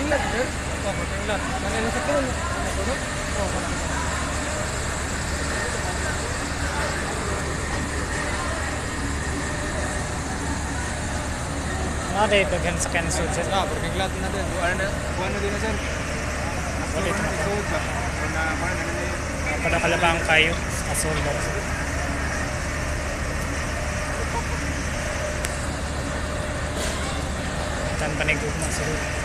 Parking lot, sir. Oh, parking lot. Ano sa kuno? Ano? Oh, parking lot. Na day daghan sa Kensud, sir. Ah, parking lot na din. Ano na? Buwan na din na, sir. Wala ito na. Isuod ba? Na kuan na na. Pada kalabang kayo. Asol ba? Tan panigugma sir.